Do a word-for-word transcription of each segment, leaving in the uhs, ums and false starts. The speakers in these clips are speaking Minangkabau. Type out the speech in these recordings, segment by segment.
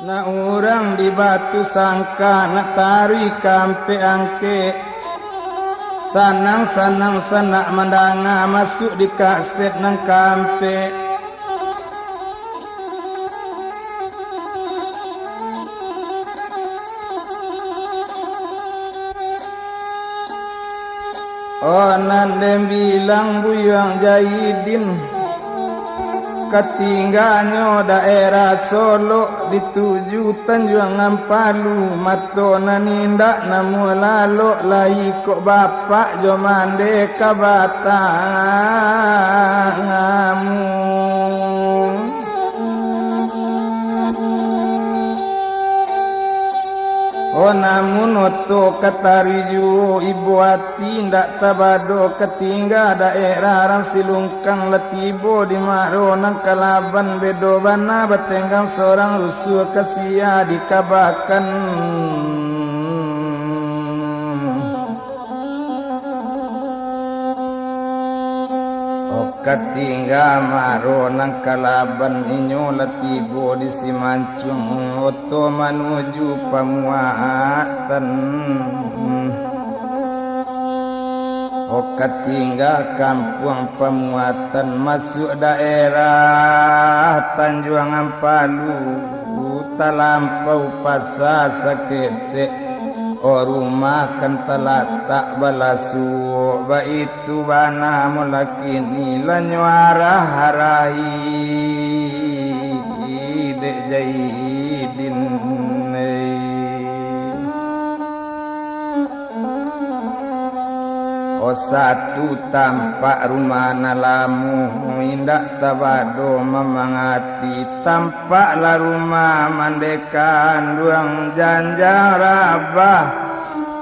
Nak urang di Batu Sangka, nak taruih ka Ampek Angkek. Sanang-sanang sanak mandanga, masuak di kaset nan kaampek. Oh, nan den bilang Buyuang Jaidin, katingganyo daerah Solok, dituju Tanjuang Ampalu, mato nan indak namuah lalok, lai kok bapak jo mande ka batangamu. Oh, namun oto ka taruih juo, ibo ati indak tabado, ka tingga daerah Rang Silungkang, lah tibo di Maro nan Kalaban, bedo bana batenggang sorang, rusuah ka sia dikabakan. Oh, ka tingga Maro nan Kalaban, inyo lah tibo di Simancuang, oto manuju Pamuatan. Oh, ka tingga kampuang Pamuatan, masuak daerah Tanjuang Ampalu, talampau pasa saketek. Oh, rumah kan talatak balasuak, baitu bana mula kini, lah nyo arah-arahi dek Jaidin, eh. Oh, satu tampak rumah nan lamo, indak tabado mamangati, tampak lah rumah mande kanduang, janjang rabah,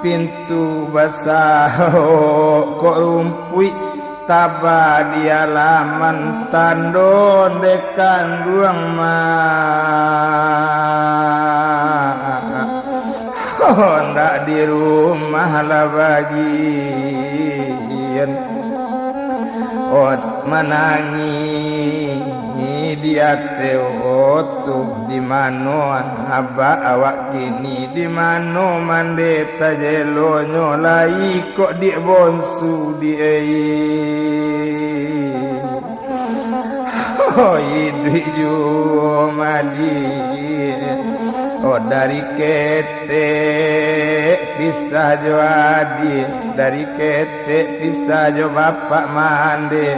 pintu basahok kok rumpuik, taba di alaman, tando nde kanduang ma. Oh, ndak di rumah lah bagian. Oh, manangih di ateh oto, di mano abak awak kini, di mano mande tajelonyo, lai kok diak bonsu di ai. Oh, iduik juo maliek. Oh, dari ketek pisah jo adiak, dari ketek pisah jo bapak mande.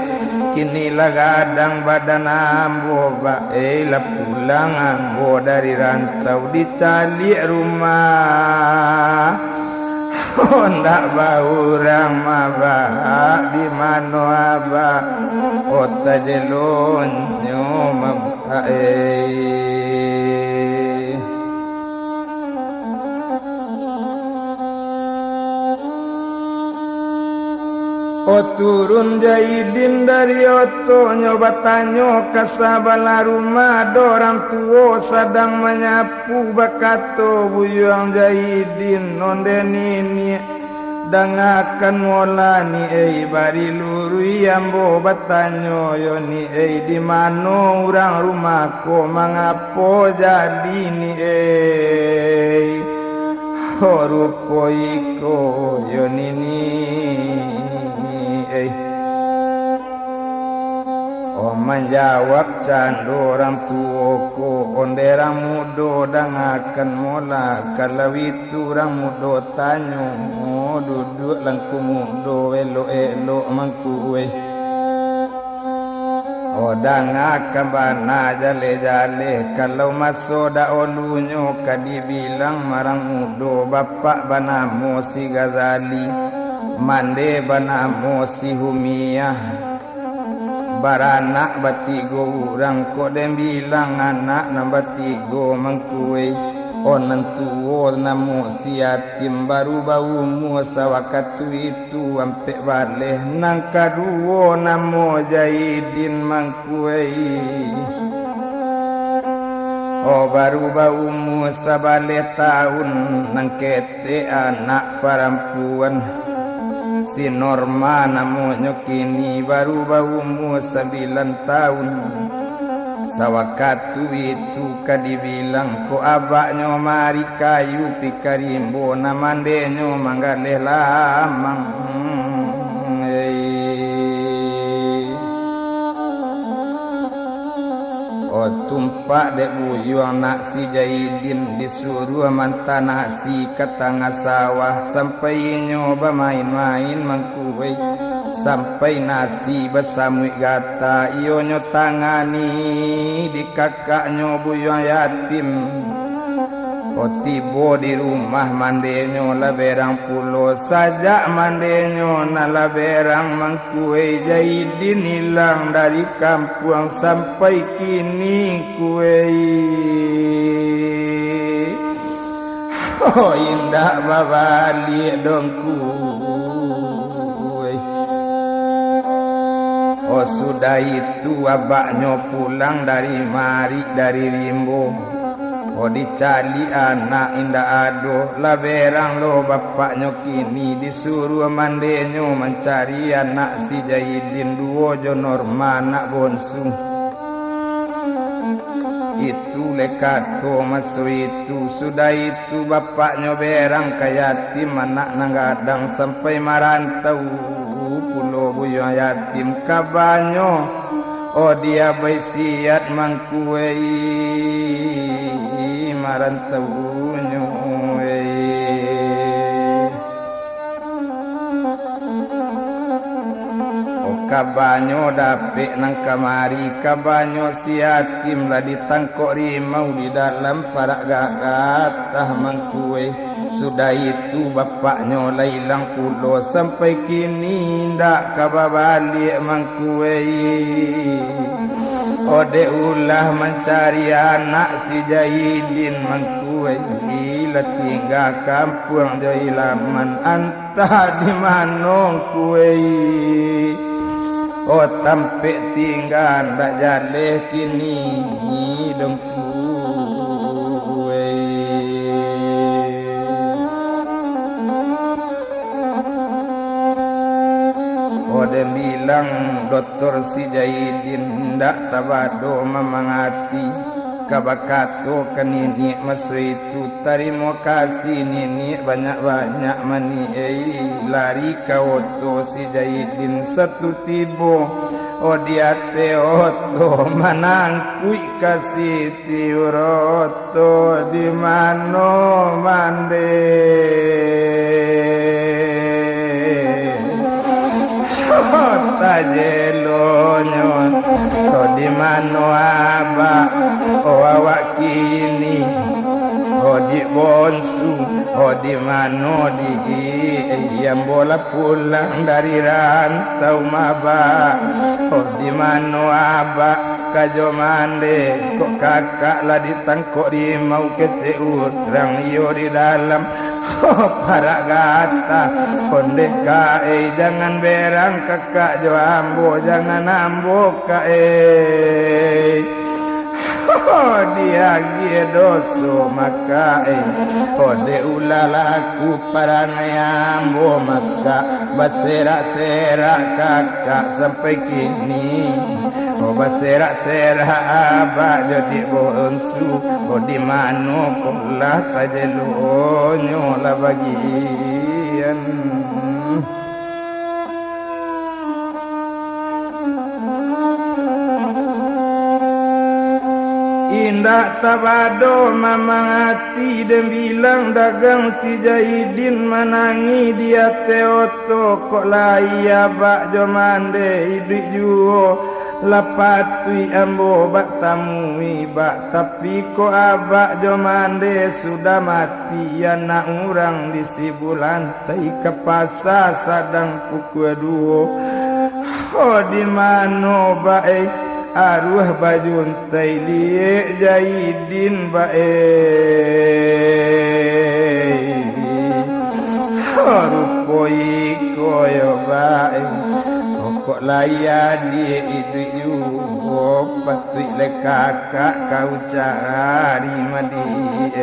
Kini lah gadang badan ambo, ba, eh, lah pulang ambo dari rantau, dicaliak rumah. Oh, ndak baurang mabak, di mano abak, oh, tajelonyo mabak, eh. Oh, turun Jaidin dari otonyo, batanyo ka sabalah rumah, ado urang tuo sadang manyapu. Bakato Buyuang Jaidin, "Onde niniak, dangakan molah ni, ei, bari luruih ambo batanyo yo ni, ei, di mano urang rumah ko, mangapo jadi ni, ei? Ho, rupo iko yo nini, ei." Oh, manjawab cando urang tuo ko, "Onde urang mudo, dangakan molah, kalau itu urang mudo tanyo, duduak langku mudo, elok-elok mangkuih. Oh, dangakan bana jaleh-jaleh, kalau maso daolunyo ka dibilang marang mudo, bapak banamo si Ghazali, mande banamo si Humiah." Baranak batigo urang, kok den bilang anak nan batigo mangkuih. Oh, nan tuo namo si Yatim, baru baumua sawakatu itu ampek baleh, nan kaduo namo Jaidin mangkuih. Oh, baru baumua sabaleh taun, nan ke- tek anak parampuan, si Norma namonyo, kini baru baumua sambilan taun. Sawakatu itu ka dibilang, kok abaknyo marik kayu pika rimbo, nan mandenyo manggaleh lamang. Oh, tumpak dek buyuang nak si Jaidin, disuruah mantanasi ka tangah sawah, sampai inyo bamain-main mangkuwei, sampai nasi basamuik gata, iyonyo tangani di kakaknyo buyuang yatim. Oh, tibo di rumah mandenyo lah berang pulo, sajak mandenyo nan lah berang mangkuwei, Jaidin ilang dari kampuang sampai kini kuwei. Oh, indak babaliak dongku. Oh, sudah itu abaknyo pulang dari marik dari rimbo. Oh, dicaliak anak indak ado, lah berang lo bapaknyo kini, disuruah mandenyo mancari anak si Jaidin duo jo Norma anak bonsu. Itu lai kato maso itu, sudah itu bapaknyo berang ka yatim anak nan gadang sampai marantau pulo buyuang yatim kabanyo. Oh, dia baisiat mangkuwei marantaunyo, eh. Oh, kabanyo dapek nan kamari, kabanyo si yatim lah ditangkok rimau di dalam parak gagatah mangkuwei. Sudah itu bapaknyo lah ilang pulo, sampai kini indak ka babaliak mangkuwei. Oh, dek ulah mancari anak si Jaidin mangkuwei, lah tingga kampuang jo ilaman, antah di mano kuwei. Oh, tampek tingga ndak jaleh kini dongku. Oh, den bilang dotor si Jaidin ndak tabado mamangati, ka bakato ka niniak maso itu, "Tarimo kasih niniak banyak-banyak, maniak ei, lari ka oto si Jaidin satu tibo." Oh, di ateh oto manangkuik kasih tiuroto, "Di mano mande?" Oh, tajelonyo, oh, di mano abak? Oh, awak kini, oh, di bonsu, oh, di mano di, eh, ambo lah pulang dari rantau mabak. Oh, di mano abak ka jo mande? Kok kakak lah ditangkok rimau kecek urang iyo di dalam. Oh, parak gata, ondeh ka ei, jangan berang kakak jo ambo, jangan ambo ka ei. Oh, diagiah doso maka ei, ondeh ulah laku parangai ambo maka, baserak-serak kakak sampai kini. Oh, baserak-serak abak jo dek bonsu, oh, di mano kok lah tajelonyo lah bagian. Indak tabado mamang ati den bilang dagang si Jaidin manangih di ateh oto, kok lai abak jo mande iduik juo. Lah patuik ambo bak tamui bak, tapi kok abak jo mande sudah mati, anak urang di Sibulantai ka pasa sadang pukua duo. Ho, di mano bae aruah bajuntai liek Jaidin bae? Ho, rupo iko yo bae. Kok lai adiak iduik juo, patuik lai kakak ka ucari madiak.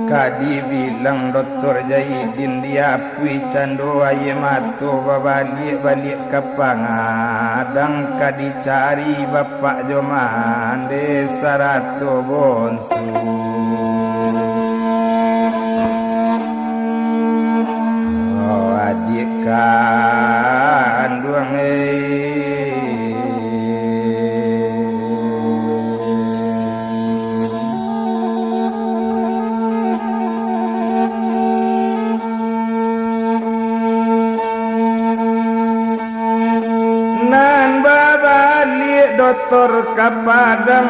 Ka dibilang Doktor Jaidin, diapuih cando aia mato, babaliak-baliak ka Pangadang, ka dicari bapak jo mande sarato bonsu. Oh, adiak kanduang, eh. Nan babaliak Doktor ka Padang,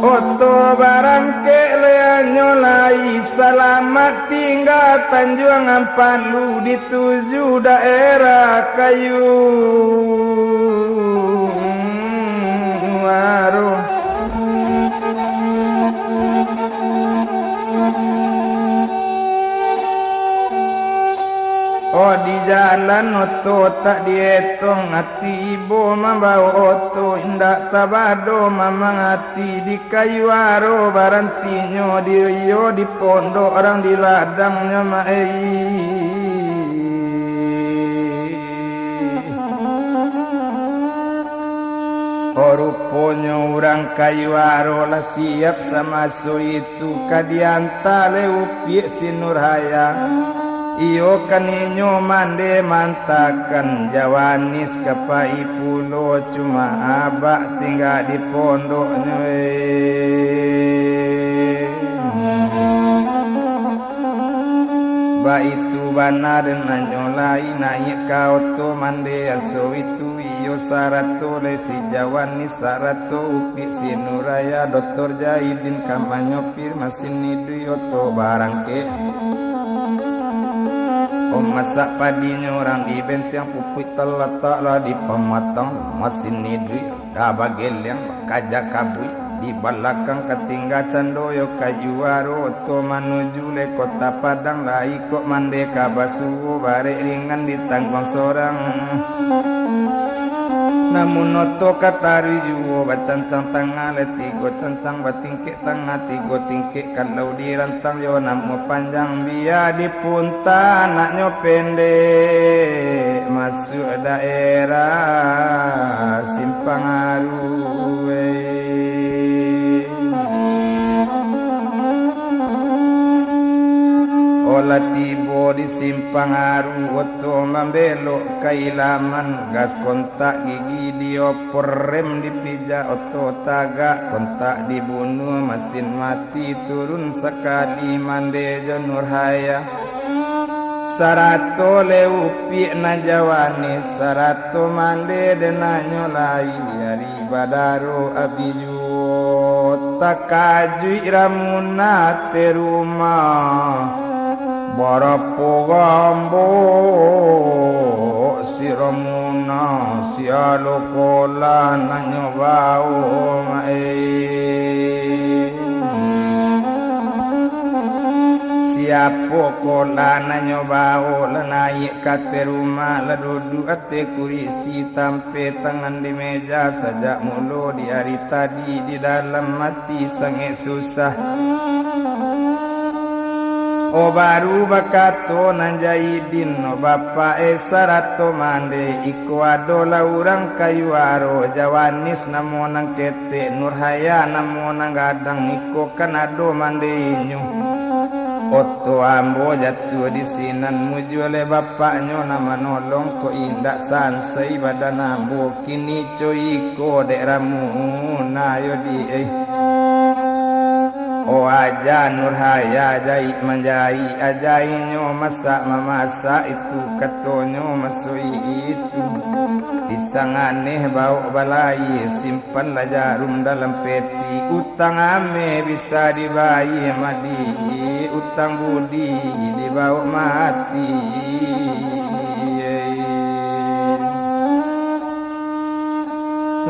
oto barangkek leh nyo lai, salamat tingga Tanjuang Ampalu, dituju daerah Kayu Aro. Oh, di jalan oto tak dietong, tibo mambaok oto, indak tabado mamang ati, di Kayu Aro barantinyo, di iyo di pondok, urang di ladangnyo, mak ei. Oh, ruponyo urang Kayu Aro lah siap samaso itu, ka dianta leh Upiak si Nurhaya. Iyo kan inyo mande mantakan, Jawanis ka pai pulo, cuma abak tingga di pondoknyo, eh. Baitu bana den anyo lai, naiak ka oto mande aso itu, iyo sarato leh si Jawanis, sarato Upiak si Nurhaya, Doktor Jaidin ka manyopir masin iduik, oto barangkek. Oh, masak padinyo urang di benteng, pupuik talatak lah di pamatang, masin iduik. Dah bageliang, bakaja kabuik, di balakang ka tingga cando yo Kayu Aro, oto manuju leh Kota Padang, lai kok mande ka basuo, barek ringan ditangguang sorang. Namun oto ka taruih juo, bacancang tangah leh tigo cancang, batingkek tangah tigo tingkek, kalau dirantang yo namo panjang, bia dipunta anaknyo pendek, masuak daerah Simpang Aru, eh. Olah tibo di Simpang Aru, oto mambelok ka Ilaman, gas kontak gigi diopor, rem dipijak, oto tagak, kontak dibunuah, masin mati, turun sakali mande jo Nurhaya. Sarato leh Upiak nan Jawanis, sarato mande den anyo lai, ari badaro abih juo. Takajuik Ramuna ateh rumah, barapo gambok si Ramuna, sia lo kolah nan nyo baok, mak ei. Siapo kolah nan nyo baok, lah naiak ka ateh rumah, lah duduak ateh kurisi, tampek tangan di meja, sajak mulo di ari tadi, di dalam ati sangaik susah. Oh, baru bakato nan Jaidin, oh, bapak eh, sarato mande, iko adolah urang Kayu Aro, Jawanis namo nan ketek, Nurhaya namo nan gadang, iko kan ado mande inyo. Oto ambo jatuah di sinan, mujua leh bapaknyo nan manolong, kok indak sansai badan ambo, kini co iko dek Ramuna yo di, eh. Oh, aja Nurhaya jaik manjaik, aja inyo masak mamasak, itu katonyo masuik itu. Pisang aneh baok balai, simpanlah jarum dalam peti. Utang ameh bisa dibayia, madi, utang budi dibaok mati.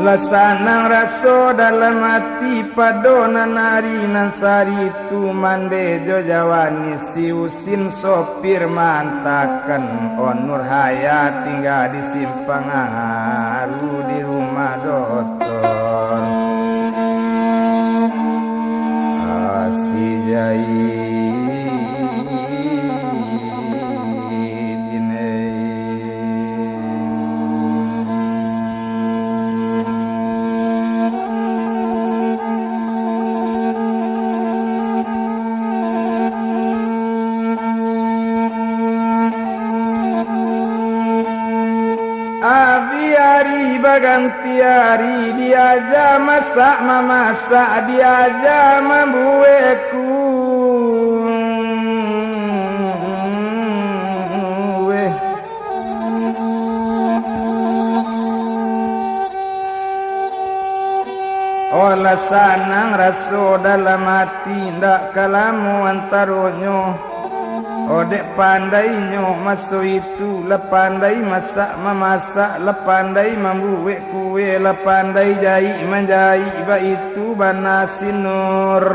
Lah sanang raso dalam ati, pado nan ari nan saritu, mande jo Jawanis si Usin sopir maantakan, oh, Nurhaya tingga di Simpang Aru di rumah Doktor Asijai. Tapi ari baganti ari, diaja masak mamasak, diaja mambuek kueh. Olah sanang raso dalam ati, ndak ka lamo antaronyo. Odeh pandainyo maso itu, lah pandai masak mamasak, lah pandai mambuek kueh, lah pandai jaik manjaik, baitu bana si Nur.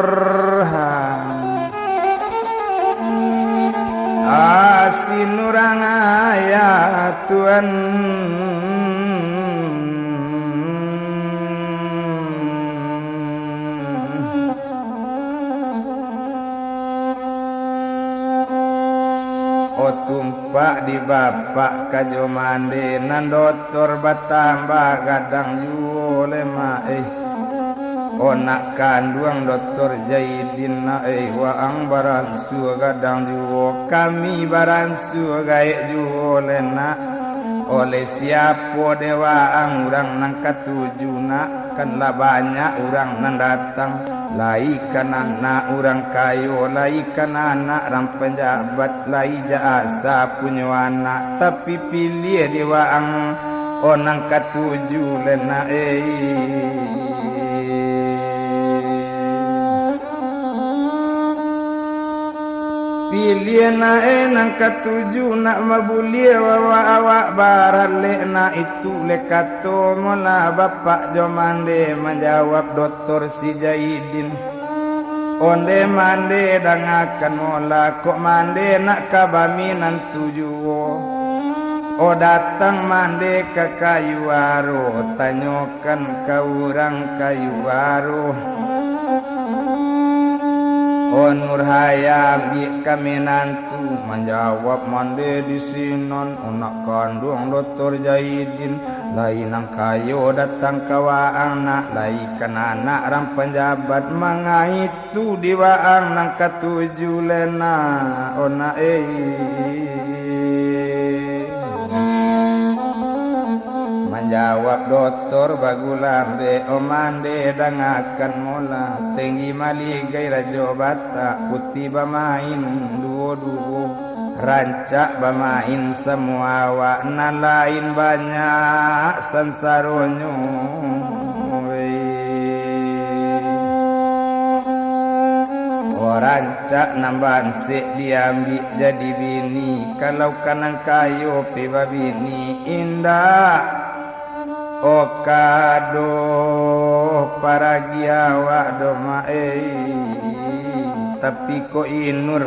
Ha. Ah, si Nur ang ayah tuan. Oh, tumpak di bapak kajo mande, nan dotor batambah gadang juo lemak, eh. Oh, nak kanduang dotor Jaidin, nak, eh, waang baransua gadang juo, kami baransua gaek juo le, nak. Oleh siapo dek waang urang nan katuju, nak? Kan lah banyak urang nan datang. Lai kan anak urang kayo, lai kan anak rang panjabat, lai ja asa punyo anak, tapi piliah dek waang, oh, nan katuju le, nak, eh. Piliah nak, eh, nan katuju, nak, mabuliah awak-awak baralek, nak, itu le kato mola bapak jo mande, manjawab dotor si Jaidin. Onde mande, dangakan mola, kok mande nak ka baminantu juo. Oh, datang mande ka Kayu Aro, tanyokan ka urang Kayu Aro. Oh, Nur Hayam, ambiak ka minantu, manjawab mande di sinan, anak kanduang dotor Jaidin, lai nan kayo datang ka waang, nak, lai kan anak rang panjabat, mangaitu di waang nan katuju le, nak, oh, nak, eh. Manjawab dotor bagulambek, oh, mande, dangakan mola, tenggi maligai rajo Batak, putih bamain duo-duo, rancak bamain samo awak, nan lain banyak sansaronyo, weh. Oh, rancak nan bansek diambiak jadi bini, kalau ka nan kayo pe babini, indak. Oh, ka doh paragi awak doh, mak, eh. Tapi kok Inur,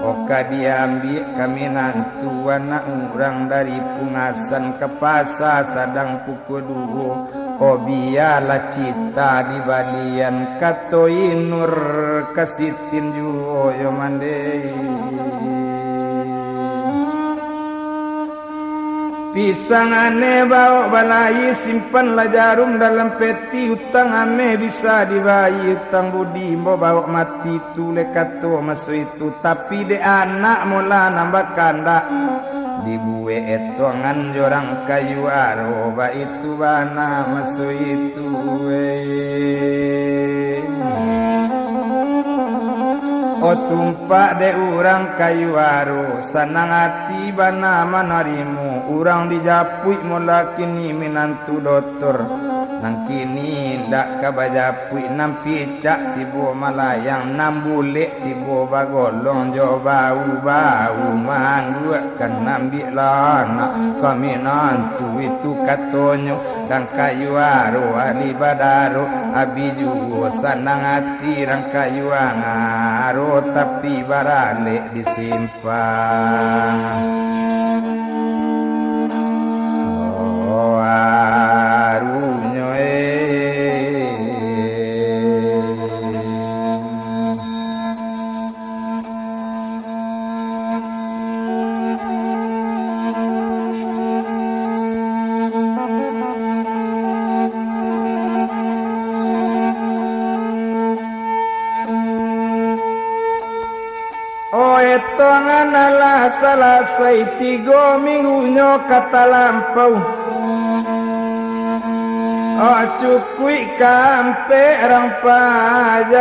oh, ka diambiak ka minantu anak urang dari Pungasan ka Pasa Sadang pukua duo. Oh, bialah cita dibalian, kato Inur ka Sitin juo yo mande. Pisang aneh bawok balayia, simpanlah jarum dalam peti, utang ameh bisa dibayia, utang budi ambo bawok mati, tu le kato maso itu. Tapi dek anak mola nan bakandak, dibuek etongan jo urang Kayu Aro, baitu bana maso itu, weh. Oh, tumpak dek urang Kayu Aro, sanang ati bana manarimo, urang dijapuik mola kini minantu dotor, nan kini indak ka bajapuik, nan picak tibo malayang, nan bulek tibo bagolong, jo bau-bau mangguakkan, ambiaklah anak ka minantu itu, katonyo. Urang Kayu Aro ahli badaro, abih juo sanang ati urang Kayu Aro, tapi baralek di simpang. Oh, arunyo, eh. Oh, etongan alah salasai, tigo minggunyo ka talampau. Oh, cukuik ka ampek rang pajang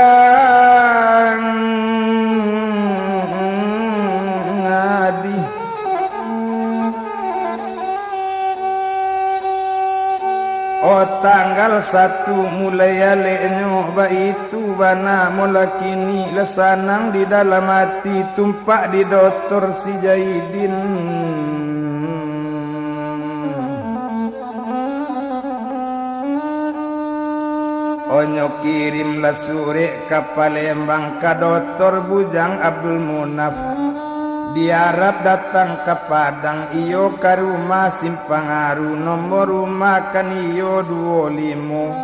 adi. Oh, tanggal satu mulai aleknyo, baitu bana mula kini lah sanang di dalam ati, tumpak di Dotor si Jaidin. Onyo kirimlah surek ka Palembang ka Dotor Bujang Abdul Munaf. Diarap datang ka Padang, iyo ka rumah Simpang Aru, nomor rumah kan iyo duo limo.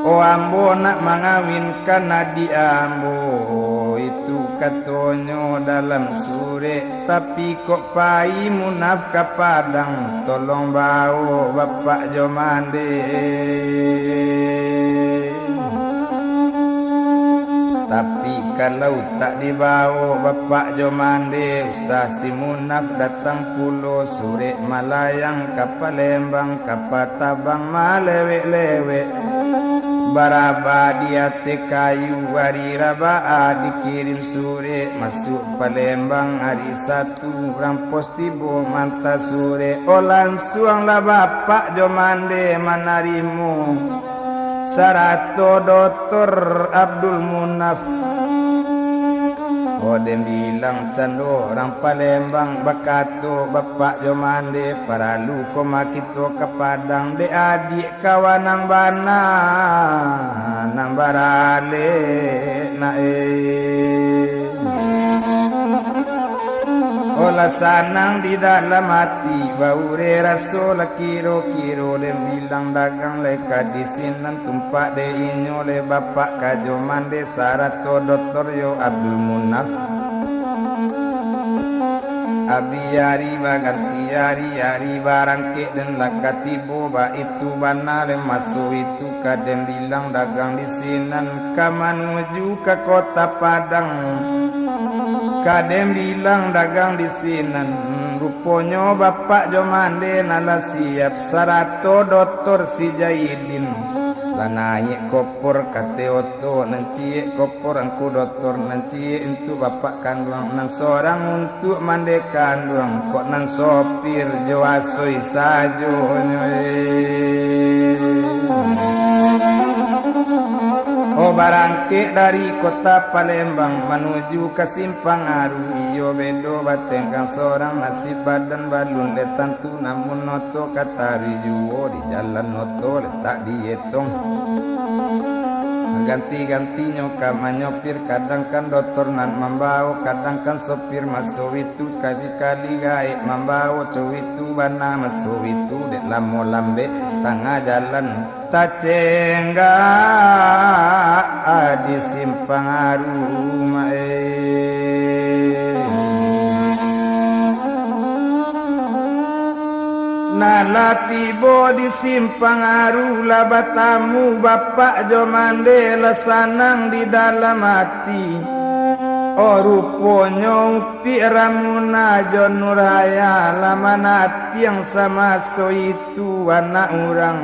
Oh, ambo nak mangawinkan adiak ambo, itu katonyo dalam surek. Tapi kok pai Munaf ka Padang, tolong bawo bapak jo mande. Tapi kalau tak dibawo bapak jo mande, usah si Munaf datang pulo. Surek malayang ka Palembang, kapa tabang malewek-lewek. Baraba di ateh kayu, ari Rabaa dikirim surek, masuak Palembang ari Satu. Urang pos tibo manta surek, oh, lansuanglah bapak jo mande manarimo, sarato Dotor Abdul Munaf. Oh, den bilang cando urang Palembang, bakato bapak jo mande, paralu ko ma kito ka Padang, dek adiak kawan nan bana, nan baralek nak, eh. Oh, lah sanang di dalam ati, baure raso lah kiro-kiro, den bilang dagang lai ka di sinan, tumpak dek inyo lai bapak ka jo mande, sarato Dotor yo Abdul Munaf. Abih ari baganti ari, ari barangkek den lah ka tibo, baitu bana lai maso itu, ka den bilang dagang di sinan, ka manuju ka Kota Padang. Ka den bilang dagang di sinan, ruponyo bapak jo mande nan lah siap, sarato Dotor si Jaidin. Lah naiak kopor kateh oto, nan ciek kopor angku Dotor, nan ciek untuak bapak kanduang, nan sorang untuak mande kanduang, kok nan sopir jo asoi sajonyo, eh. Oh, barangkek dari Kota Palembang manuju ka Simpang Aru, iyo bedo batenggang sorang, nasib badan balun dek tantu, namun oto ka taruih juo, di jalan oto letak di etong. Ganti-gantinyo ka manyopir, kadang kan Dotor nan mambawo, kadang kan sopir maso itu, kali-kali gaek mambawo, co itu bana maso itu, dek lamo lambek tangah jalan, tacenggak di Simpang Aru, mak, eh. Nah, lah tibo di Simpang Aru, lah batamu bapak jo mande, lah sanang di dalam ati. Oh, ruponyo Upik Ramuna jo Nurhaya lah manatiang samaso itu anak urang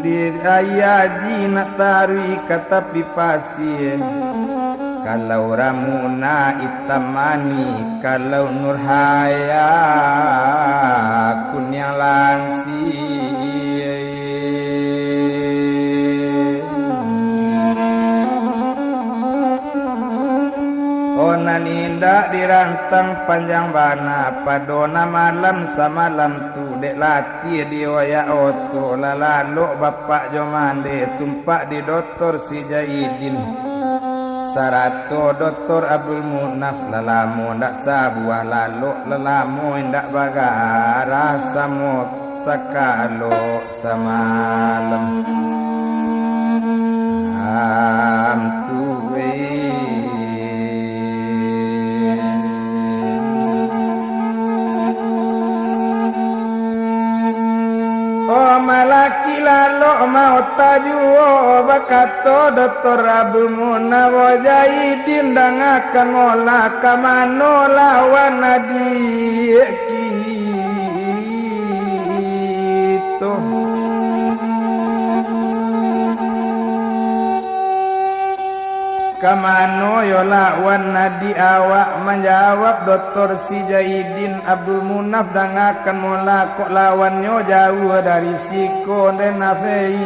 di aia aji nak taruih ka tapi pasie. Kalau Ramuna itam manih, kalau Nurhaya kuniang lansia. Oh, nan indak dirantang panjang bana, pado nan malam samalam tu, dek latih dioyak oto, lah lalok bapak jo mande, tumpak di Dotor si Jaidin, sarato Dotor Abdul Munaf. Lah lamo ndak sabuah lalok, lah lamo indak bagarah samo sakalo samalam. Am tuwe. Oh, malaki lalok maota juo, bakato Dotor Abdul Munaf, Jaidin, dangakan molah, ka mano lawan adiak kito. Ka mano yo lawan adiak awak? Manjawab Doktor si Jaidin, Abdul Munaf, dangakan mola, kok lawannyo jauah dari siko, den Nafei.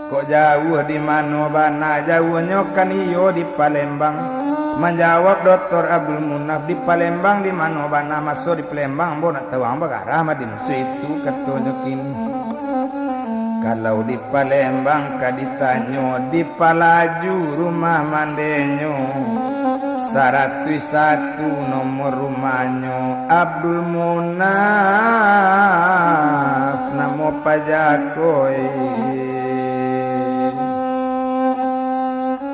Kok jauah di mano bana? Jauahnyo kan iyo di Palembang. Manjawab Doktor Abdul Munaf, di Palembang di mano bana? Maso di Palembang, ambo nak tahu ang bagarah mah di nan co itu, katonyo kini. Kalau di Palembang ka ditanyo, di Palaju rumah mandenyo, saratuih satu nomor rumahnyo, Abdul Munaf namo pajako e.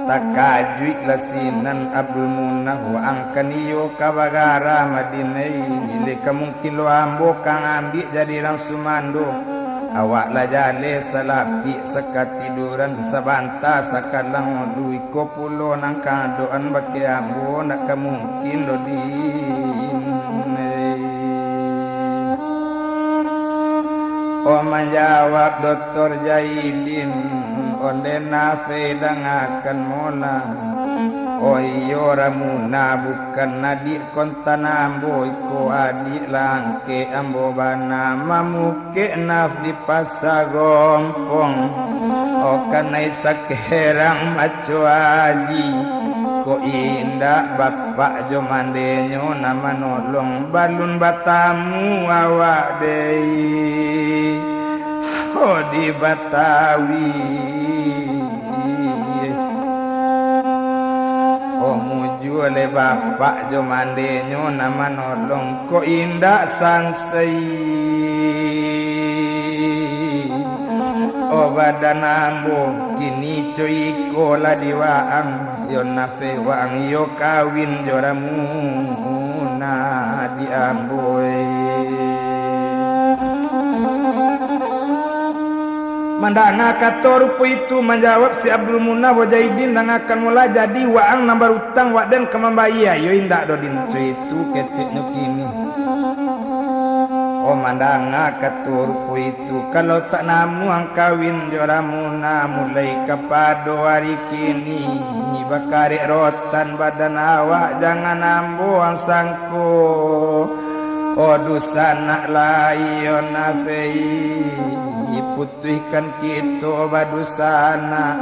Takajuiklah sinan Abdul Munaf, waang kan iyo ka bagarah Madinah, lai ka mungkin lo ambo ka ambiak jadi urang sumando. Awak lah jaleh salapik sakatiduran, sabanta sakalang ulu, iko pulo nan ka adok-an bakeh ambo, ndak ka mungkin doh, Din. Oh, manjawab Doktor Jaidin, onde Nafei, dangakan mola. Oh iyo, Ramuna bukan adiak kontan ambo, iko adiak langkek ambo bana, mamukek naf di Pasa Gompong. Oh, kanai sakerang maco aji, kok indak bapak jo mandenyo nan manolong, balun batamu awak deh, oh, di Batawi. Oh, mujua lai bapak jo mandenyo nan manolong, kok indak sansai. Oh, badan ambo kini co iko lah di waang, yo Nafei, waang iyo kawin jo Ramuna adiak ambo e. Mandanga kato rupo itu, manjawab si Abdul Munaf, Jaidin, dangakan mola, jadi waang nan barutang, wak den ka mambayia, yo indak doh, Din, co itu keceknyo kini. Oh, mandanga kato rupo itu, kalau tak namuah ang kawin jo Ramuna, mulai kapado ari kini, bakarek rotan badan awak, jangan ambo ang sangko. Oh, dunsanak lai, yo Nafei, putuihkan kito badunsanak,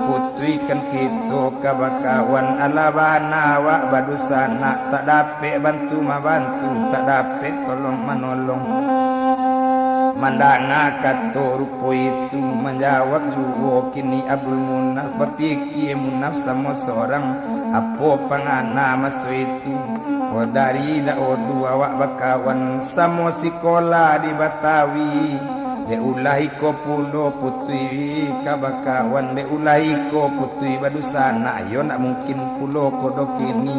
putuihkan kito ka bakawan, alah bana awak badunsanak, tak dapek bantu mambantu, tak dapek tolong manolong. Mandanga kato rupo itu, manjawab juo kini Abdul Munaf, bapikia Munaf samo sorang, apo pangana maso itu. Oh, dari daulu awak bakawan, samo sikola di Batawi. Dek ulah iko pulo putuih ka bakawan, dek ulah iko putuih badunsanak, iyo ndak mungkin pulo ko doh kini.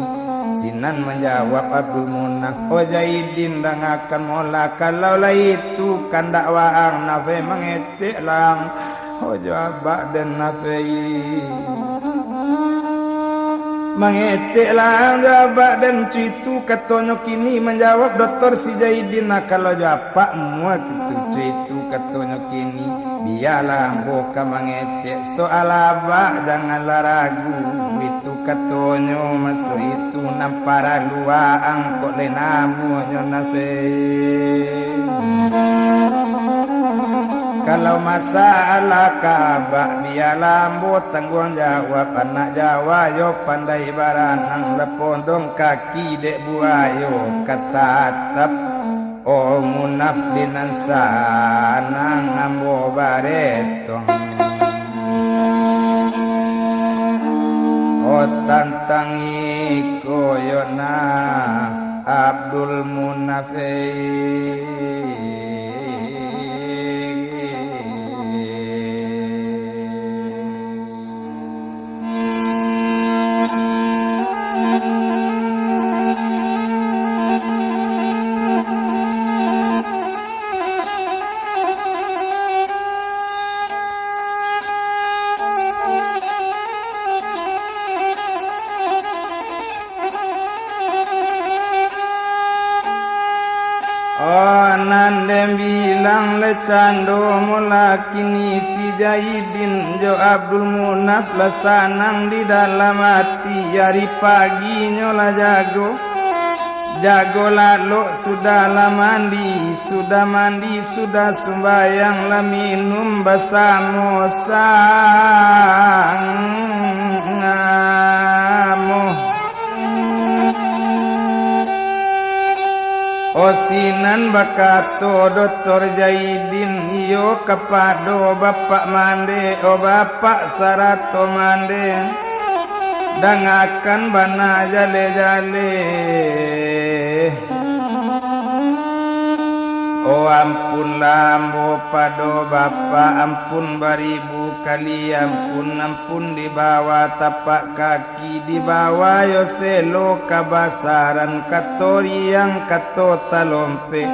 Sinan manjawab Abdul Munaf, oh Jaidin, dangakan mola, kalau lah itu kandak waang, Nafei, mangecek lah ang. Oh, jo abak den, Nafei. Mangecek lah ang jo abak den, co itu katonyo kini, manjawab Doktor si Jaidin, nah, kalau jo apak muah itu, co itu katonyo kini, bialah ambo ka mangecek, soal abak janganlah ragu, itu katonyo maso itu nan paralu waang, kok lai namuahnyo Nafei. Kalau masalah ka abak, bialah ambo tangguang jawab, anak Jawa yo pandai baranang, bapondong kaki dek buayo ka tatap. Oh, Munaf, di nan sanang ambo baretong. Oh, tantang iko yo nah, Abdul Munaf. Oh, nan den bilang le cando mula kini, si Jaidin jo Abdul Munaf lah sanang di dalam ati. Ari paginyo lah jago, jago lalok, sudah lah mandi, sudah mandi, sudah sumbayang, lah minum basamo-samo. Oh, sinan bakato Doktor Jaidin, iyo kapado Bapak mande, oh, Bapak sarato mande, dangakan bana jale-jale. Oh, ampunlah ambo pado Bapak, ampun baribu kali ampun, ampun di bawah tapak kaki, di bawah yo selo kabasaran, kato riang, kato talompek,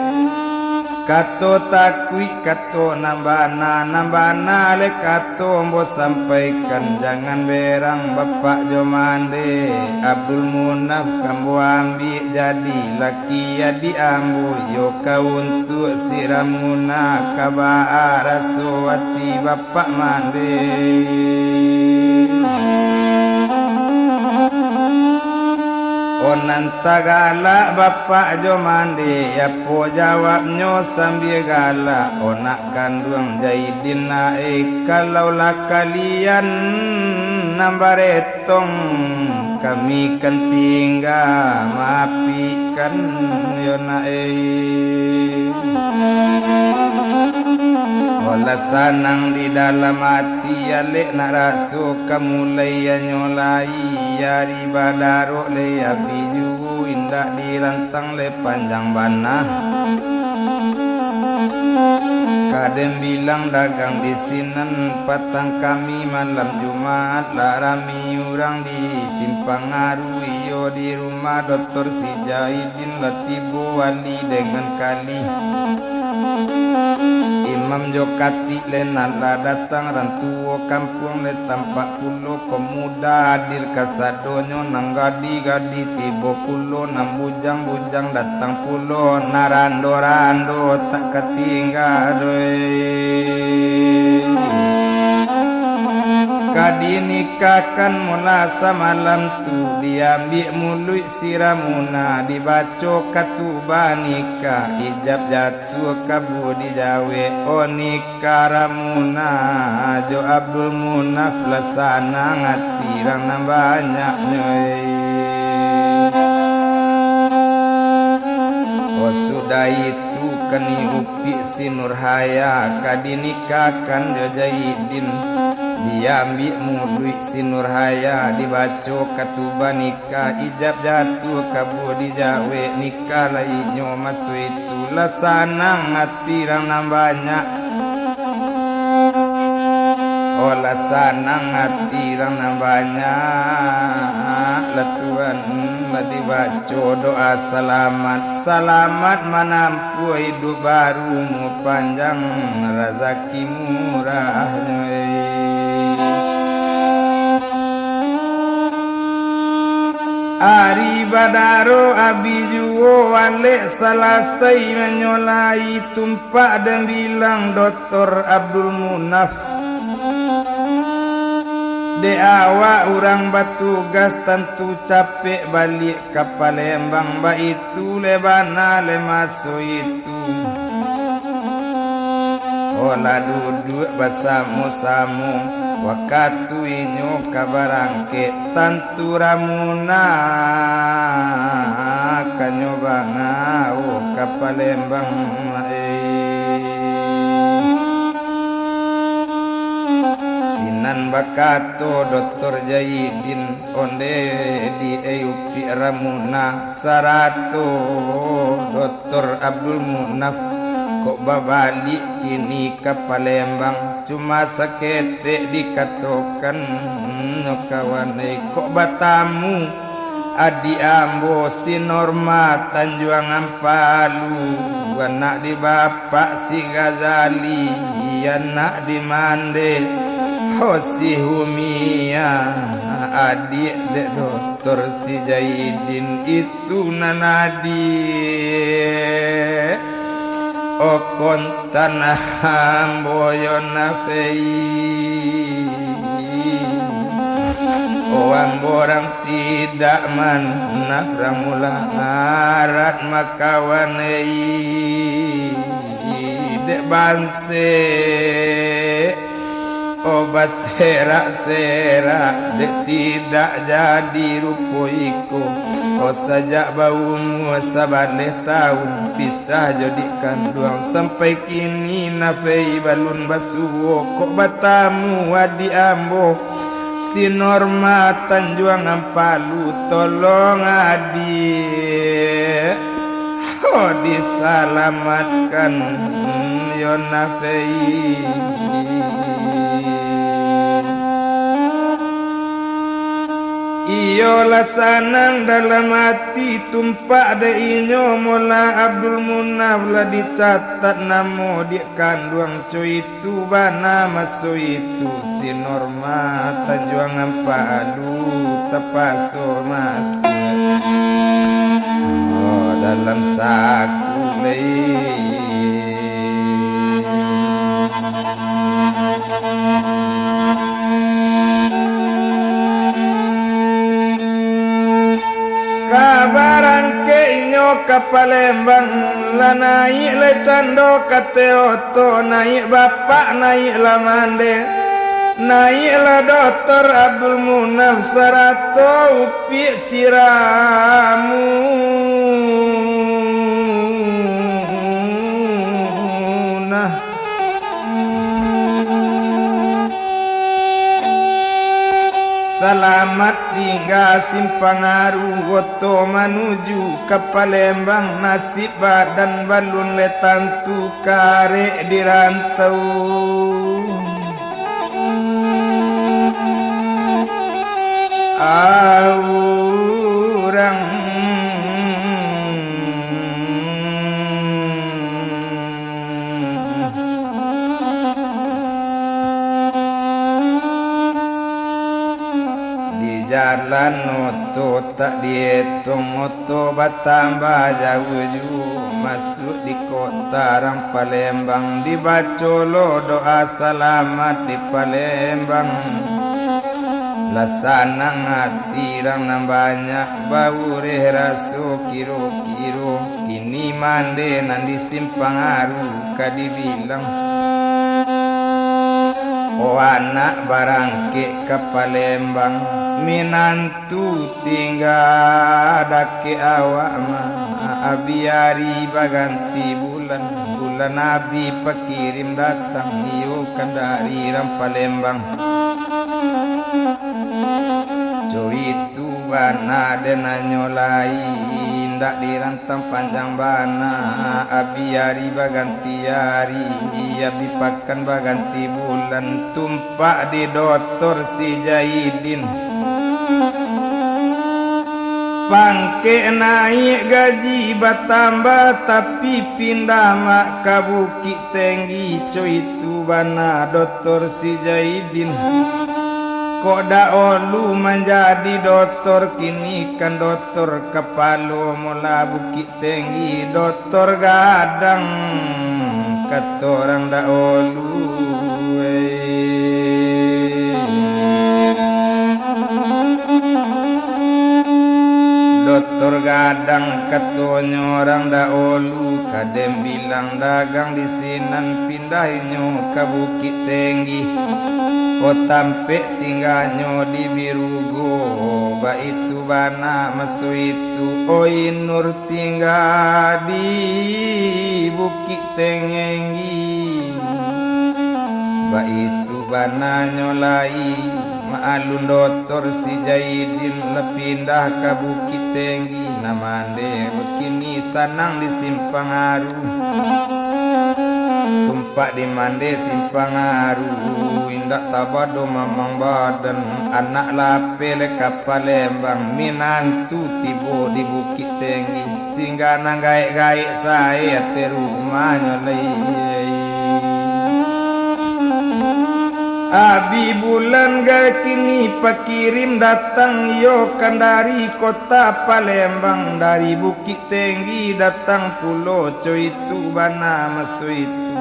kato takuik, kato nan bana, nan bana le kato ambo sampaikan. Jangan berang Bapak jo mande, Abdul Munaf ambo ambiak jadi laki adik ambo, iyo ka untuak si Ramuna. Ka baa raso ati Bapak mande? Oh, nan tagalak Bapak jo mande, apo jawabnyo sambia galak? Oh, nak kanduang Jaidin, nak, eh, kalau lah kalian nan baret- tong, kami kan tingga maapikan yo nak, eh. Olah sanang di dalam ati, alek nak raso ka mulai anyo lai, ari badarok le abih juo, indak dirantang le panjang bana. Ka den bilang dagang di sinan, patang kami malam Jumaat, lah rami urang di Simpang Aru, iyo di rumah Doktor si Jaidin lah tibo wali dengan kali. Imam jo katik le nan lah datang, rang tuo kampuang le tampak pulo, pemuda adil kasadonyo, nan gadih-gadih tibo pulo, nan bujang-bujang datang pulo, nan rando-rando tak katingga doh. Ka dinikahkan mula samalam tu, diambiak muluik si Ramuna, dibaco katubah nikah, ijab jatuah kabua dijawek, oh nikah Ka Ramuna jo Abdul Munaf lah sanang ati rang nan banyaknyo, eh. Oh, sudah itu, kini upik si Nurhaya ka dinikahkan jo Jaidin. Diambiak muluik si Nurhaya, dibaco katubah nikah, ijab jatuah kabua dijawek, nikah lah inyo maso itu. Lah sanang ati rang nan banyak. Oh, lah sanang ati rang nan banyak. Lah Tuhan, lah dibaco doa salamat. Salamat manampuah iduik baru, umua panjang, razaki murahnyo, eh. Ari badaro abih juo, alek salasai manyolai, tumpak den bilang Doktor Abdul Munaf. Dek awak urang batugas, tantu capek baliak ka Palembang, baitu le bana le maso itu. Oh, lah duduak basamo-samo, wakatu inyo ka barangkek, tantu Ramuna ka nyo bangau ka Palembang, eh. Sinan bakato Doktor Jaidin, onde di e upik Ramuna, sarato Doktor Abdul Munaf, kok babaliak kini ka Palembang, cuma saketek dikatokan, kawan, eh, kok batamu adiak ambo si Norma Tanjuang Ampalu, anak di bapak si Ghazali, anak di mande ho si Humia, adiak dek Doktor si Jaidin itu nan adiak. Okon tanah ambo yo nafei. O ambo rang tidak manah rang mularat makawan ei. Dek banse. O baserak-serak, dek tidak jadi rupo iko. O sajak baumua sabaleh taun, pisah jo dik kanduang, sampai kini nafei balun basuo, kok batamu adiak ambo, si Norma Tanjuang Ampalu, tolong adiak. Oh, disalamatkan yo nafei. Iyolah sanang dalam ati, tumpak dek inyo Mola Abdul Munaf lah dicatat namo di kanduang cuit. Tu bana maso itu, si Norma Tanjuang Ampalu tapaso masuak, oh, dalam saku lai. Ka barangkek inyo ka Palembang, lah naiak lai cando ka Teoto, naiak bapak, naiak lah mande, naiak lah Doktor Abdul Munaf sarato Upiak Siramunah. Salamat tingga Simpang Aru, oto manuju ka Palembang, nasib badan balun lai tantu karek di rantau. Urang di jalan oto tak dietong, oto batambah jauah juo, masuak di kota rang Palembang, dibaco lo doa salamat di Palembang. Lah sanang ati rang nan banyak, baureh raso kiro-kiro, kini mande nan di Simpang Aru ka dibilang. O anak barangkek ka Palembang, minan tu tingga dakek awak ma, abi ari baganti bulan, bulan abi pakirim datang, iyo kan dari rang Palembang. Co itu bana den anyo lai, indak dirantang panjang bana, abi ari baganti ari, abi pakan baganti bulan, tum pak di Doktor Si Jaidin. Pangkek naiak, gaji batambah, tapi pindah mak ka Bukik Tenggi, co itu bana Doktor Si Jaidin. Kok dahulu manjadi doktor, kini kan doktor kapalo Mola Bukik Tenggi, Doktor Gadang, kato urang dahulu, eh. Doktor Gadang, katonyo urang dahulu, ka den bilang dagang di sinan, pindahnyo ka Bukik Tenggi. O tampek tingganyo di Birugo, baitu bana maso itu, oi Nur tingga di Bukik Tenggi. Baitu bananyo lai, maklum Doktor Si Jaidin lah pindah ka Bukik Tenggi, nan mande bakini sanang di Simpang Aru. Tumpak di mande Simpang Aru, indak tabado mamang badan, anak lapeh lai ka Palembang, minantu tibo di Bukik Tenggi, singgah nan gaek-gaek sae ateh rumahnyo lai. Abi bulan gai kini pakirim datang, iyo kan dari kota Palembang, dari Bukik Tinggi datang pulo co itu bana maso itu.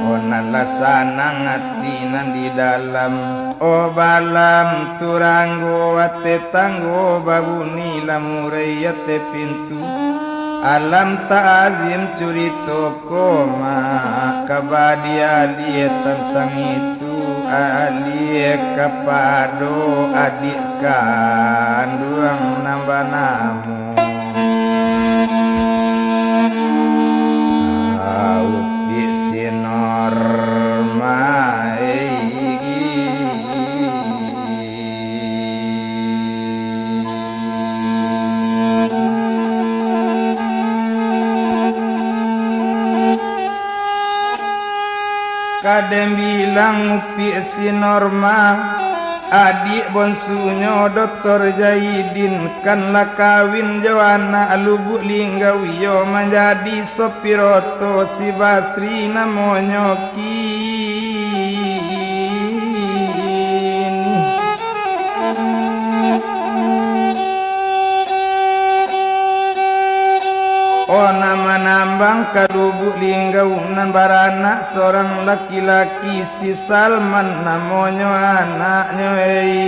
Oh, nan lah sanang ati nan di dalam. Oh, balam turanggo ateh tanggo, babuni lah murai ateh pintu. Alam takzim curito ko ma, kaba di alie tantang itu, alie kapado adik kanduang nan banamo Upik Sinorma. Ka den bilang Upik Sinorma, adik bonsunyo Doktor Jaidin, kan lah kawin jo anak Lubuk Linggau, iyo manjadi sopir oto si Basri namonyo kini. Oh, nan manambang ka Lubuk Linggau nan baranak sorang laki-laki, si Salman namonyo anaknyo, ei.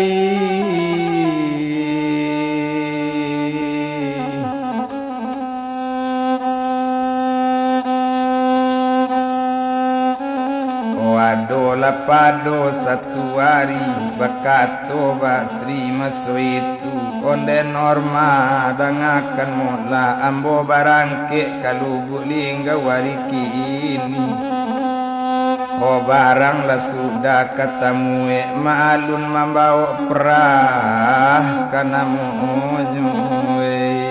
Oh, adolah pado satu ari, bakato Basri maso itu, "Onde Norma, dangakan molah, ambo barangkek ka Lubuk Linggau ari kini. Oh, barang lah sudah ka tamuek, ma alun mambawok perah ka namonyo, ei."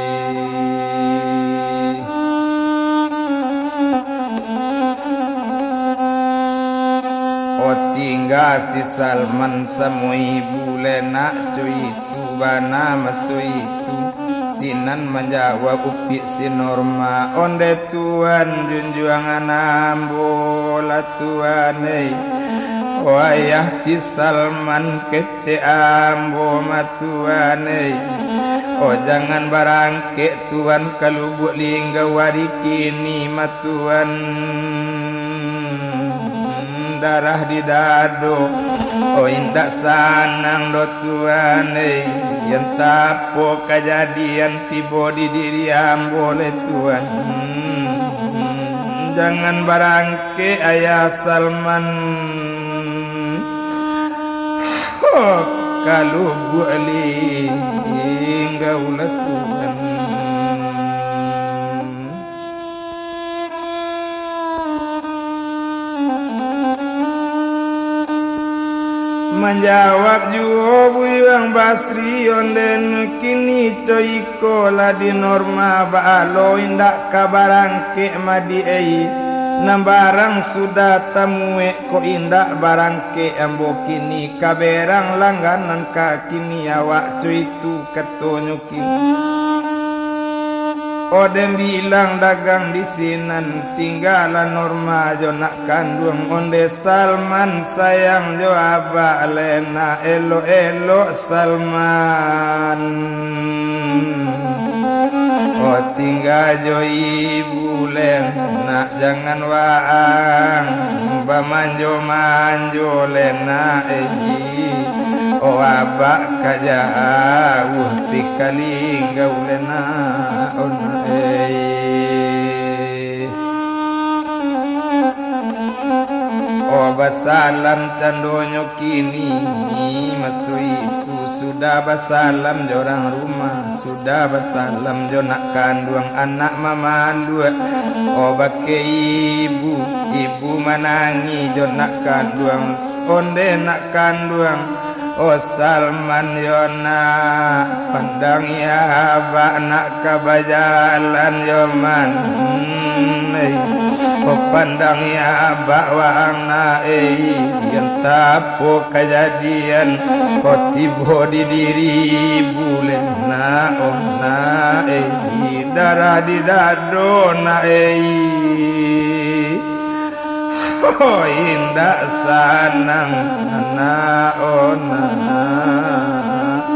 Oh, tingga si Salman samo ibu le nak co itu bana maso itu. Sinan manjawab Upik Sinorma, "Onde Tuan, junjuangan ambo lah Tuan, ei. Oh, ayah si Salman kecek ambo ma Tuan, ei. Oh, jangan barangkek Tuan ka Lubuk Linggau ari kini ma Tuan. Darah di dado, oh, indak sanang doh Tuan, ei. Entah apo kajadian tibo di diri ambo le Tuan. Jangan barangkek, ayah Salman, oh, ka Lubuk Linggau lah Tuan." Manjawab juo Buyuang Basri, "Onde nu kini co iko lah di Norma, baa lo indak ka barangkek ma di ei. Nan barang sudah tamuek ko indak barangkek ambo kini, ka berang langganan ka kini awak co itu," katonyo. Oh, den bilang dagang di sinan, tinggalah Norma jo nak kanduang, onde Salman sayang jo abak le nak, elok-elok Salman. Oh, tingga jo ibu le nak, jangan waang bamanjo-manjo le nak, ei. Oh, abak ka jauah pi ka Linggau le nak, oh nak, ei. Oh, basalam candonyo kini, maso itu sudah basalam jo urang rumah. Sudah basalam jo nak kanduang, anak mamaluak. Oh, bakeh ibu, ibu manangih jo nak kanduang, onde nak kanduang. Oh, Salman yo nak, pandangi abak nak ka bajalan yo man. Hmm, ei. Oh, pandangi abak waang nak, ei. Entah apo kajadian, oh, tibo di diri ibu le nak, oh nak, ei, darah di dado nak, ei. Oh, indak sanang, nak, oh, nak.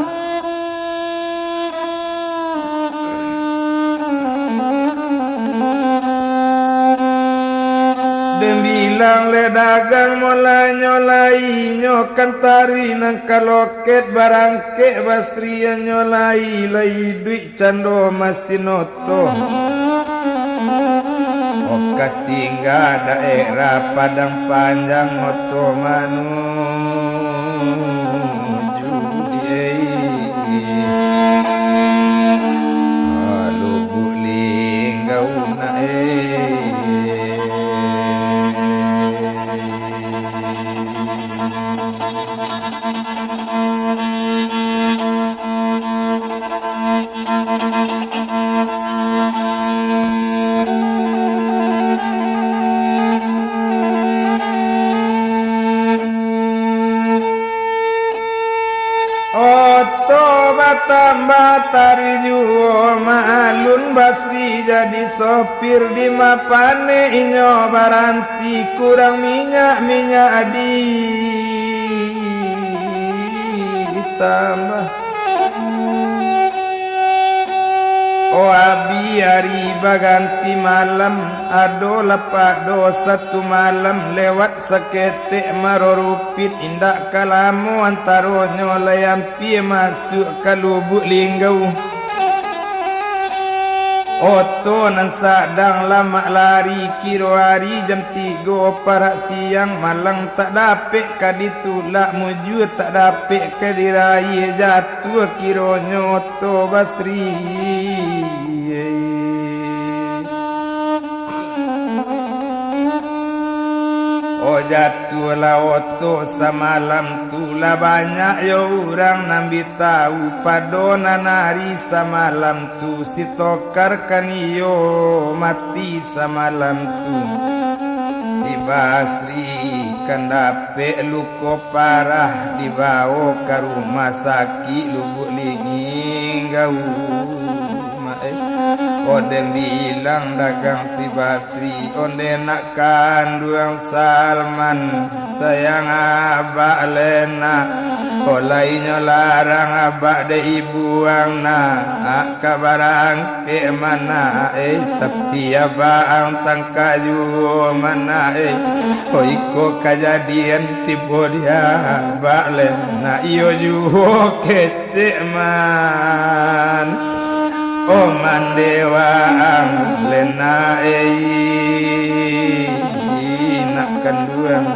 Den bilang leh dagang, molanyo lai nyo kan taruih nan ka loket, barangkek Basri nyo lai, lai iduik cando masin oto. Oka tingga daerah Padang Panjang, oto manuju di Lubuk Linggau, nak, eh. Oto batambah taruih juo, maklun Basri jadi sopir, di ma panek inyo baranti, kurang minyak, minyak ditambah. Oh, abih ari baganti malam, ado lapak dosa tu malam, lewat saketek marorupit, indak ka lamo antaronyo, lai ampia masuak ka Lubuk Linggau. Oto nan sadang lamak lari, kiro ari jam tigo parak siang, malang tak dapek ka ditulak, mujua tak dapek ka diraih, jatuah kironyo oto Basri. Oh, jatuahlah oto samalam tu, lah banyak yo urang nan bi tahu, pado nan ari samalam tu, si Tokar kan iyo mati samalam tu. Si Basri kan dapek luko parah, dibawo ka rumah sakik Lubuk Linggau. Mak, eh. Oh, den bilang dagang si Basri, onde nak kanduang Salman, sayang abak lena. Oh, lai nyo larang abak dek ibu ang nak, ka barangkek ma nak, eh, tapi abak ang tangka juo ma nak, eh. Oh, iko kajadian tibo di abak lena, iyo juo kecek man. Oh, mande waang lena, eh, nak kanduang.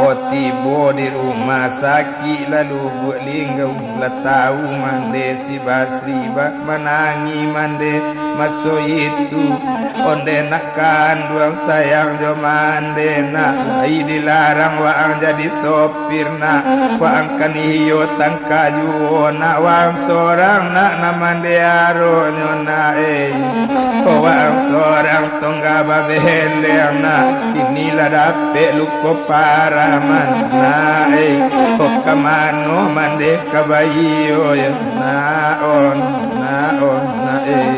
Oh, tibo di rumah sakik Lubuk Linggau, lah tahu mande si Basri, bak manangih mande maso itu. Onde nak kanduang sayang jo mande nak, lai dilarang waang jadi sopir nak, waang kan iyo tangka juo nak, waang sorang nak nan mandearonyo nak, eh. Waang sorang tongga babeleng nak, kini lah dapek luko parah ma nak, eh. Oh, ka mano mande ka baiyo yo nak, oh nak, oh nak, eh.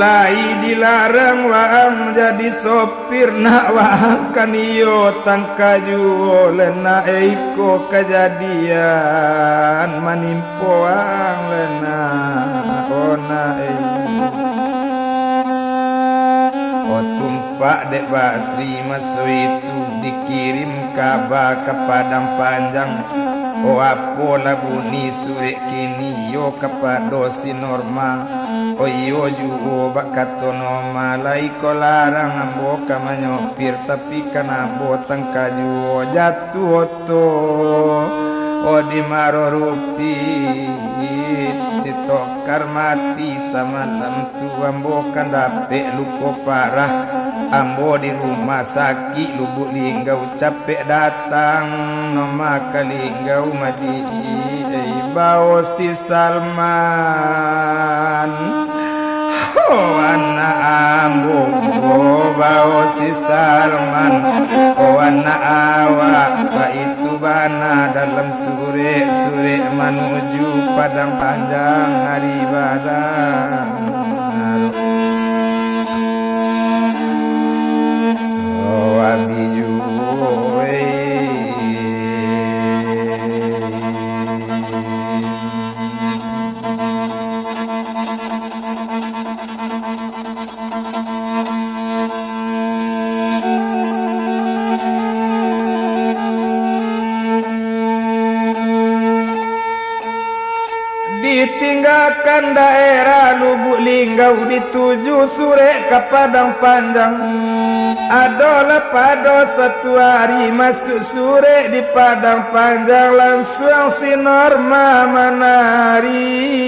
Lai dilarang waang jadi sopir nak, waang kan iyo tangka juo lena, eh, iko kajadian manimpo waang lena, oh nak, eh. Oh, tumpak dek Basri maso itu dikirim kaba ka Padang Panjang. Oh, apolah bunyi surek kini yo kapado si Norma. Oh, iyo juo bak kato Norma, lai ko larang ambo ka manyopir, tapi kan ambo tangka juo jatuah oto. Oh, di marorupit si Tokar mati samalam tu, ambo kan dapek luko parah. Ambo di rumah sakik Lubuk Linggau, capek datang Norma ka Linggau madi, eh, bao si Salman. Oh, anak ambo, oh, bao si Salman. Oh, anak awak, baitu Bana dalam surek-surek manuju Padang Panjang ari barang. Oh, abi juo, eh. Ditinggakan daerah Lubuk Linggau, dituju surek ka Padang Panjang. Adolah pado satu ari masuak surek di Padang Panjang, lansuang si Norma manarimo.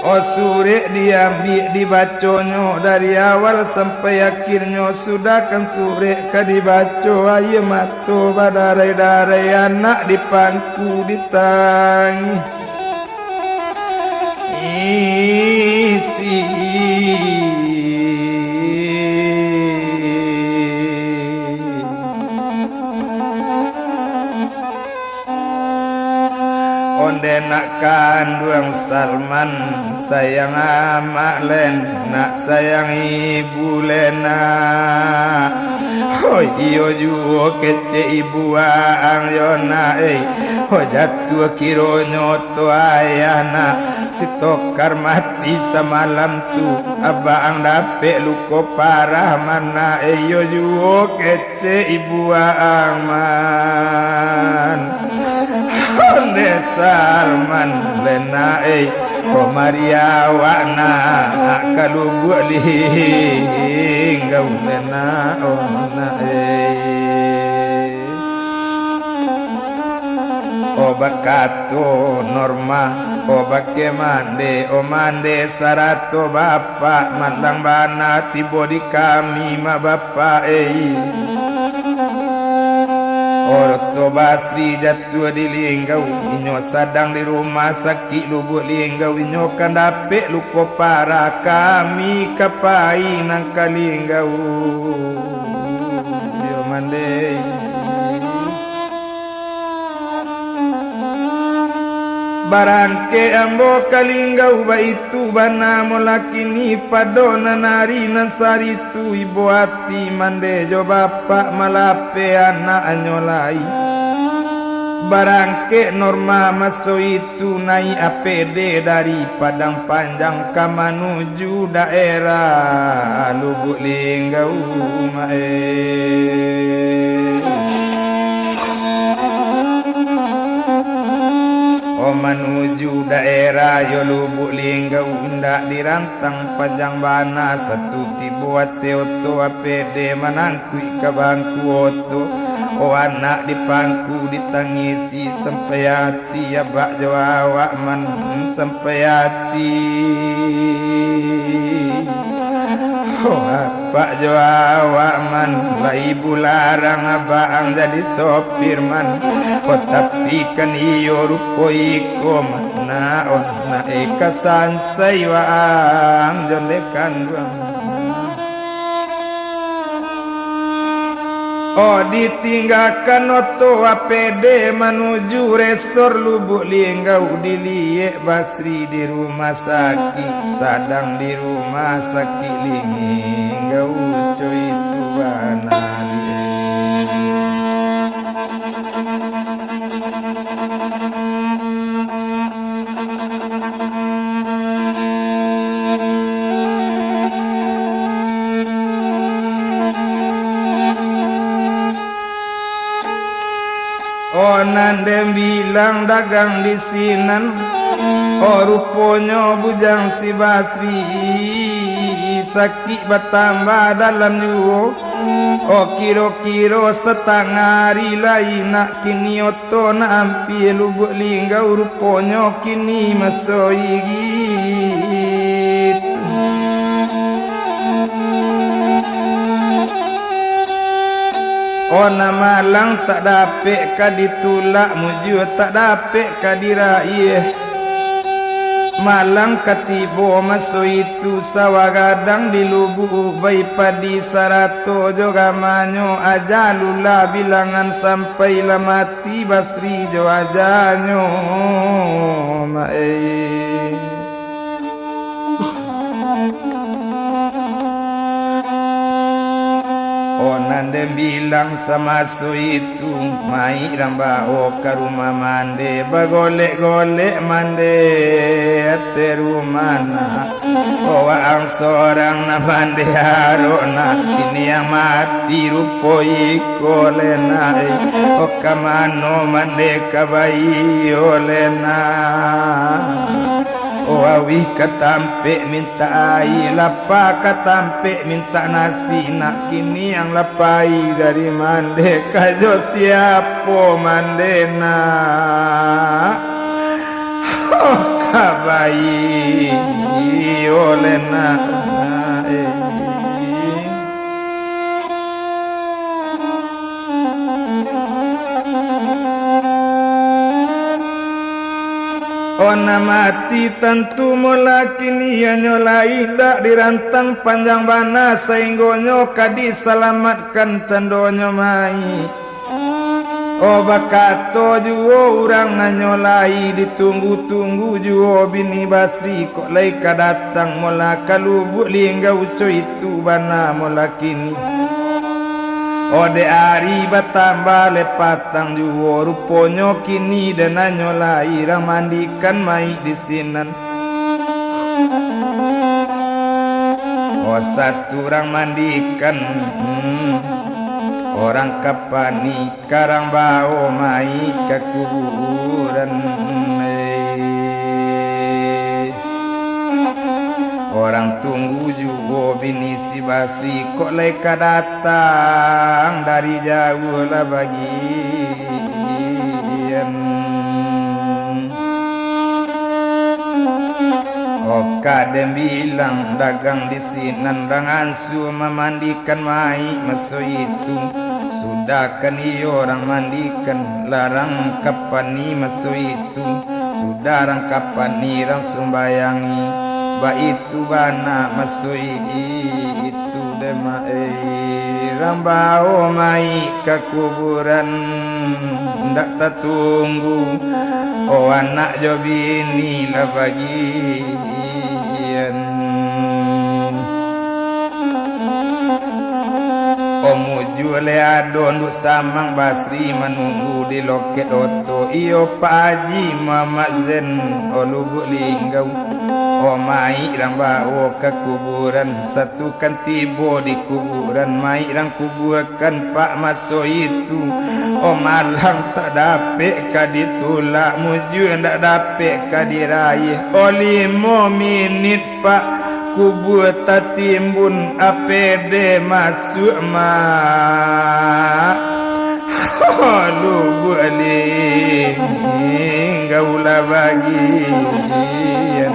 Oh, surek diambiak dibaconyo dari awal sampai akhirnyo, sudahkan surek ka dibaco, aia mato badarai-darai, anak di pangku ditangih. Isi. Onde nak kanduang Salman, sayang amak len, nak sayang ibu len nak. Hoi, iyo juo kecek ibu waang yo nak, eh. Hoi, jatuah kironyo tu ayah nak, si Tokar mati samalam tu, abak ang dapek luko parah mana, eh, iyo juo kecek ibu waang man. Onde Salman len nak, eh, ko mari awak nak ka Lubuk Linggau len nak, oh nak, eh. Oh, bakato Norma, oh, bakeh mande, oh, mande sarato bapak, malang bana tibo di kami mah bapak, eh. Oh, Dato Basri jatuah di Linggau, inyo sadang di rumah sakik Lubuk Linggau, inyo kan dapek luko parah, kami ka pai nan ka Linggau. Yo mande. Barangkek ambo ka Linggau, baitu bana molah kini pado nan ari nan saritu, ibo ati mande jo bapak malapeh anaknyo lai. Barangkek Norma maso itu naiak A P D dari Padang Panjang ka manuju daerah Lubuk Linggau, maeh. Oh, manuju daerah yo Lubuk Linggau, indak dirantang panjang bana, satu tibo ateh oto A P D manangkuik ka bangku oto. Oh, anak di pangku ditangisi sampai ati, abak jo awak man sampai ati. Oh, abak jo awak man, lai bularang abak ang jadi sopir man. Oh, tapi kan iyo rupo iko man, nak, oh, nak, eh, ka sansai waang jo nde kanduang. Oh, ditinggakan oto A P D manuju resor Lubuk Linggau, diliek Basri di rumah sakik, sadang di rumah sakik Linggau, coy, itu bana. Oh, nan den bilang dagang di sinan, oh, ruponyo bujang si Basri, sakik batambah dalam juo. Oh, kiro-kiro satangah ari lai nak kini oto nak ampia Lubuk Linggau, ruponyo kini maso igit. Oh, nan malang tak dapek ka ditulak, mujua tak dapek ka diraih. Malang ka tibo maso itu, sawah gadang di lubuak ubai padi, sarato jo gamanyo ajalulah bilangan, sampai lah mati Basri jo ajanyo, mak ai. Oh, nan den bilang samaso itu, mayik rang bao ka rumah mande, bagolek-golek mande ateh rumah nak. Oh, waang sorang nan mande arok nak, kini yang mati rupo iko le nak. Oh, ka mano mande ka baiyo le nak. Oh, auih ka tampek mintak aia, lapa ka tampek mintak nasi nak, kini yang lah pai dari mande ka jo siapo mande nak? Oh, ka baiyo le nak, eh. Oh, nan mati tantu molakini, hanyo lai indak dirantang panjang bana, sainggonyo ka disalamatkan candonyo mayik. Oh, bakato juo urang, hanyo lai ditunggu-tunggu juo bini Basri, kok lai ka datang mola ka Lubuak Linggau, co itu bana molakini. Oh, dek ari batambah le patang juo, ruponyo kini den hanyo lai rang mandikan mayik di sinan. Oh, satu rang mandikan, hmm, urang kapani, ka rang bao mayik ka kuburan, eh. Urang tunggu juo bini si Basri, kok lai ka datang dari jauah lah bagian. Oh, ka den bilang dagang di sinan, rang ansu mamandikan mayik maso itu. Sudah kan iyo rang mandikan, lah rang kapani maso itu. Sudah rang kapani, rang sumbayangi. Baitu bana maso itu dek mak ai. Rang bao mayik ka kuburan, ndak tatunggu, oh, anak jo bini lah bagian. Oh, mujua le ado Nduk Samang Basri manunggu di loket oto. Iyo, Pak Haji Muhammad Zain, oh, Lubuak Linggau. Oh, mayik rang bao ka kuburan, satu kan tibo di kuburan, mayik rang kubuakan, Pak, maso itu. Oh, malang tak dapek ka ditulak, mujua ndak dapek ka diraih. Oh, limo minit, Pak, kubua tatimbun, apede masuak, Mak. Lubuak Linggau lah bagian.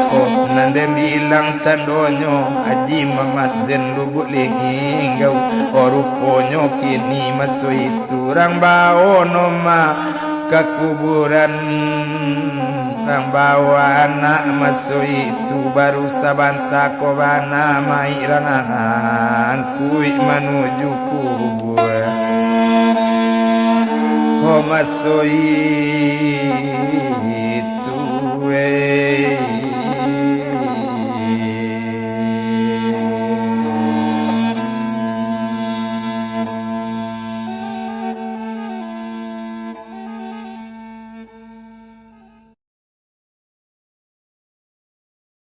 Oh, nan den bilang candonyo, Haji Muhammad Zain Lubuak Linggau. Oh, ruponyo kini maso itu, rang bao no ma ka kuburan. Rang bao anak maso itu, baru sabanta ko bana mayik rang angkuik manuju kubua. Ko maso i-